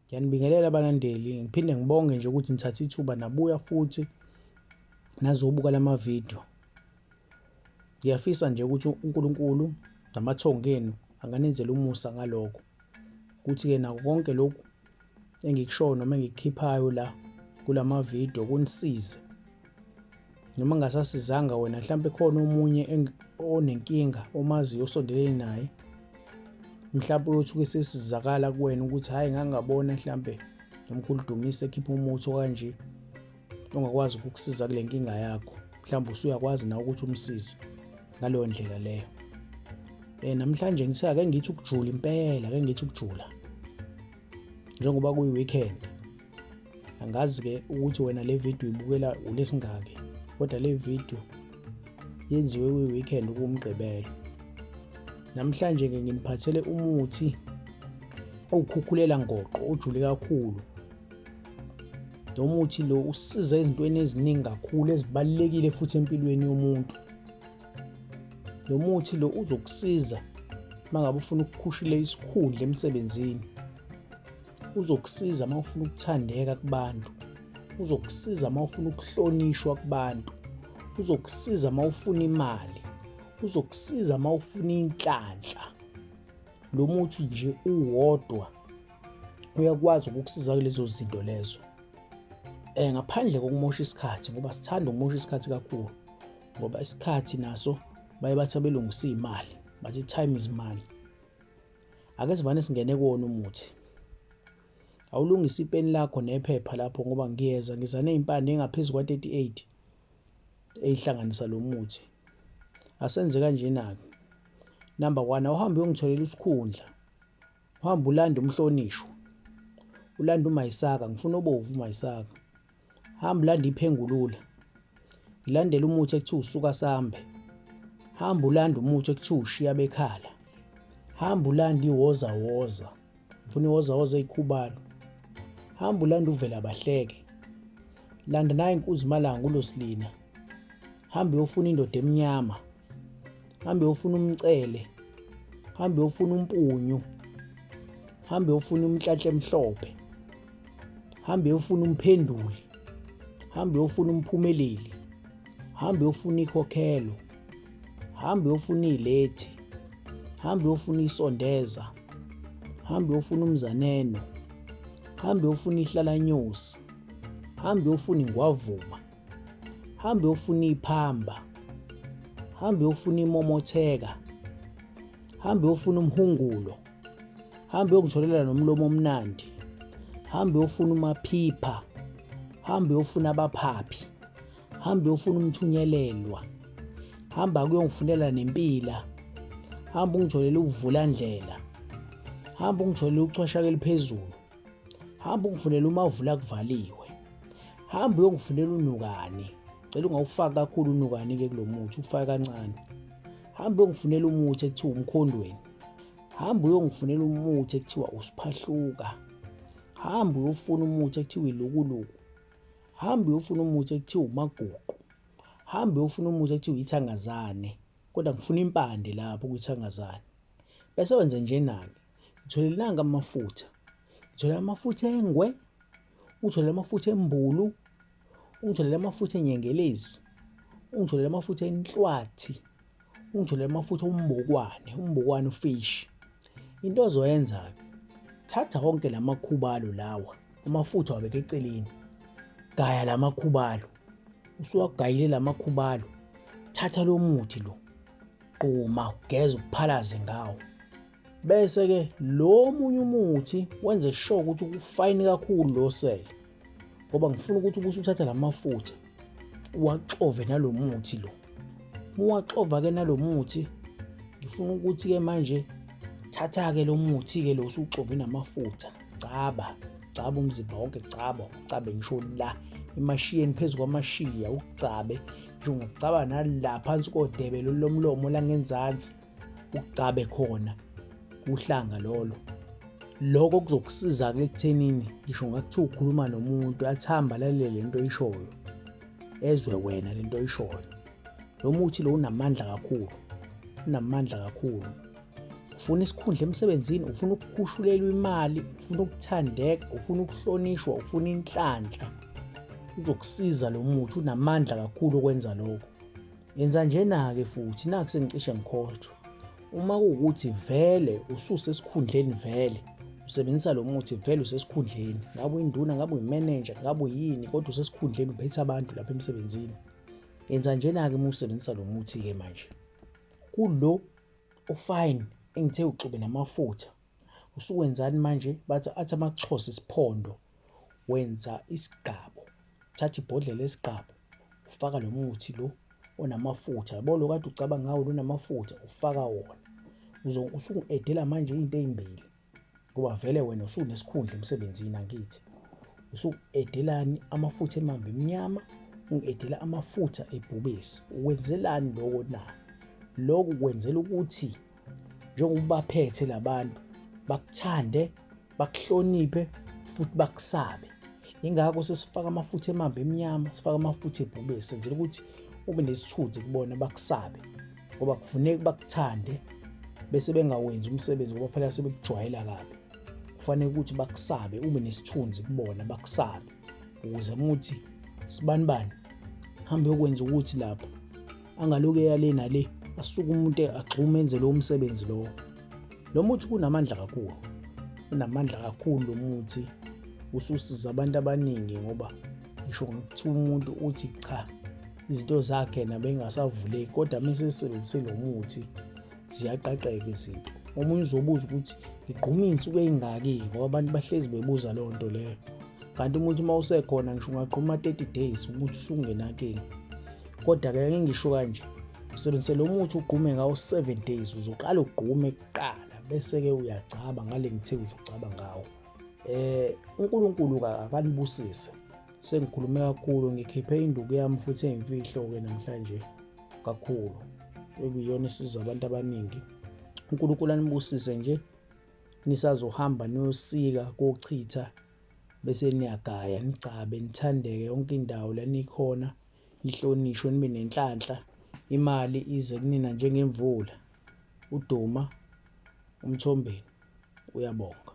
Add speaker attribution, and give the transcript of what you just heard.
Speaker 1: Ngiyanibingelela abalandeli, ngiphinde ngibonge nje ukuthi nithathe ithuba nabuya futhi nazobuka lama video. Ngiyafisa nje ukuthi uNkulunkulu namathongo enu anganenzela umusa ngalokho. Kuthi-ke nako konke lokhu engikushoyo noma engikukhiphayo la kulama video kunisize. Noma ngingasasizanga wena mhlawumbe khona omunye onenkinga omaziyo osondelene naye mhlawumbe uyothuka esesizakala kuwena ukuthi hhayi ngangingabona mhlawumbe nomkhulu Dumisa ekhipha umuthi okanje ongakwazi ukukusiza kule nkinga yakho mhlawumbe usuyakwazi nawe ukuthi umsize ngaleyo ndlela leyo. Namhlanje ngithe ake ngithi ukujula impela, ake ngithi ukujula njengoba kuyi-weekend. Angazi-ke ukuthi wena le video uyibukela ulesingaki, kodwa le video yenziwe kwi-weekend kuwumgqibelo. Namhlanje-ke nginiphathele umuthi owukhukhulela ngoqo ojule kakhulu. Lo muthi lo usiza ezintweni eziningi kakhulu ezibalulekile futhi empilweni yomuntu. Lo muthi lo uzokusiza uma ngabe ufuna ukukhushula isikhundla emsebenzini. Uzokusiza uma ufuna ukuthandeka kubantu. Uzokusiza uma ufuna ukuhlonishwa kubantu. Uzokusiza uma ufuna imali. Uzokusiza uma ufuna inhlanhla. Lo muthi nje uwodwa uyakwazi ukukusiza kulezo zinto lezo. Ngaphandle kokumosha isikhathi, ngoba sithanda ukumosha isikhathi kakhulu, ngoba isikhathi naso baye bathi abelungu siyimali, bathi time is money. Ake sivane singene kuwona umuthi. Awulungise ipeni lakho nephepha lapho ngoba ngiyeza ngiza ney'mpande ey'ngaphezu kwa-38 eyihlanganisa lo muthi. Asenze kanjena-ke. Number one, awuhambe uyongitholela isikhundla. Uhambe ulande umhlonishwa. Ulande uMayisaka, ngifuna obovu uMayisaka. Hamba ulande iphengulula. Ngilandele umuthi ekuthiwa usuka sambe. Hamba ulande umuthi ekuthiwa ushiya bekhala. Hamba ulande iwoza woza. Ngifuna iwoza woza eyikhubalo. Hamba ulande uvela bahleke. Landa nayi inkuzi malanga ulosilina. Hamba uyofuna indoda emnyama. Hamba uyofuna umcele. Hamba uyofuna umpunyu. Hamba uyofuna umnhlanhla emhlophe. Hamba uyofuna umphenduli. Hamba uyofuna umphumeleli. Hamba uyofuna ikhokhelo. Hamba uyofuna ilethi. Hamba uyofuna isondeza. Hamba uyofuna umzaneno. Hamba uyofuna ihlalanyosi. Hamba uyofuna ingwavuma. Hamba uyofuna iphamba. Hamba uyofuna imomotheka. Hamba uyofuna umhungulo. Hamba uyongitholela nomlomo omnandi. Hamba uyofuna umaphipha. Hamba uyofuna abaphaphi. Hamba uyofuna umthunyelelwa. Hamba kuyongifunela nempila. Hamba ungitholele uvulandlela. Hamba ungitholele uchwashaka eliphezulu. Hamba ungifunele umavula kuvaliwe. Hamba uyongifunela unukani. Cela ungawufaki kakhulu unukani-ke kulo muthi, ufake kancane. Hamba uyongifunela umuthi ekuthiwa umkhondweni. Hamba uyongifunela umuthi ekuthiwa usiphahluka. Hamba uyofuna umuthi ekuthiwa ilukuluku. Hamba uyofuna umuthi ekuthiwa umaguqu. Hamba uyofuna umuthi ekuthiwa ithangazane. Kodwa ngifuna impande lapho kwithangazane. Bese wenze njenake. Ngitholele nanka amafutha. Ngitholele amafutha engwe, ungitholele amafutha embulu, ungitholele amafutha enyengelezi, ungitholele amafutha enhlwathi, ungitholele amafutha ombokwane, umbokwane ufish. Into ozoyenza-ke, thatha wonke la makhubalo lawa, amafutha wabeke eceleni. Gaya la makhubalo. Usuwagayile la makhubalo. Thatha lo muthi lo. Quma, ugeze uphalaze ngawo. Bese ke lo munye umuthi wenze sure ukuthi ufayini kakhulu lo sele. Ngoba ngifuna ukuthi ubusuthatha lamafutha uwaxove nalomuthi lo. Uwaxova ke nalomuthi ngifuna ukuthi ke manje thatha ke lo muthi ke lo usuxove namafutha. Caba, caba umzimba wonke caba, ucabe ngisho la emashiyeni phezu kwamashiya ucabe ngisho ungacaba nala phansi kodebe lolomlomo la ngenzansi ucabe khona uhlanga lolo. Lokho kuzokusiza-ke ekuthenini ngisho ngakuthiwa ukhuluma nomuntu athamba alalele lento oyishoyo, ezwe wena lento oyishoyo. Lo muthi lo unamandla kakhulu, unamandla kakhulu. Ufuna isikhundla emsebenzini, ufuna ukukhushulelwa imali, ufuna ukuthandeka, ufuna ukuhlonishwa, ufuna inhlanhla. Uzokusiza lo muthi, unamandla kakhulu okwenza lokho. Yenza njena-ke futhi, nakhu sengicishe ngikhohlwa. Uma kuwukuthi vele ususesikhundleni vele usebenzisa lo muthi vele usesikhundleni, ngabe uyinduna, ngabe uyimenenja, ngabe uyini, kodwa usesikhundleni uphethe abantu lapha emsebenzini. Yenza njena-ke uma usebenzisa lo muthi-ke manje. Kulo ufine engithe uxube namafutha usuwenzani manje bathi athi amaxhosa isiphondo wenza isigqabo thatha ibhodlela lesigqabo ufaka lo muthi lo onamafutha yabo lo kade ucabanga ngawo lonamafutha ufaka wona usungu-edela manje izinto ezimbili ngoba vele wena usunesikhundla emsebenzini angithi usuku-edelani amafutha emamba emnyama ungi-edela amafutha ebhubesi ukwenzelani loko na lokhu kwenzela ukuthi njengoba ubaphethe labantu bakuthande bakuhloniphe futhi bakusabe ingakho sesifaka amafutha emamba emnyama sifaka amafutha ebhubesi senzela ukuthi ube nesithunzi kubona bakusabe ngoba kufuneka bakuthande bese bengawenzi umsebenzi ngoba phela sebekujwayela kabi kufanele ukuthi bakusabe ube nesithunzi kubona bakusabe ukuze muthi sibanibani hambe yokwenza ukuthi lapha angaloku eya le nale asuke umuntu agxume enze lowo msebenzi lowo lo muthi kunamandla kakhulu unamandla kakhulu lo muthi ususiza abantu abaningi ngoba ngisho ngithiwa umuntu uthi cha izinto zakhe nabengasavuleki kodwa uma esesebenzise lo muthi ziyaqaqeka izinto omunye uzobuza ukuthi ngigquma iy'nsuku ey'ngaki-ke ngoba abantu bahlezi bebuza leyo nto leyo kanti umuntu uma usekhona ngisho ungagquma 30 days umuthi usungenankinga kodwa-ke ngeke ngisho kanje usebenzise lo muthi ugqume ngawo 7 days uzoqala ugqume kuqala bese-ke uyagcaba ngale ngithe uzogcaba ngawo eh uNkulunkulu akanibusise sengikhulume kakhulu ngikhiphe induku yami futhi eyimfihlo-ke namhlanje kakhulu ekuyiyona esiza abantu abaningi uNkulunkulu anibusise nje nisazohamba niyosika kochitha bese niyagaya nigcabe nithandeke yonke indawo la nikhona nihlonishwe nibe nenhlanhla imali ize kunina njengemvula uDuma uMthombeni uyabonga.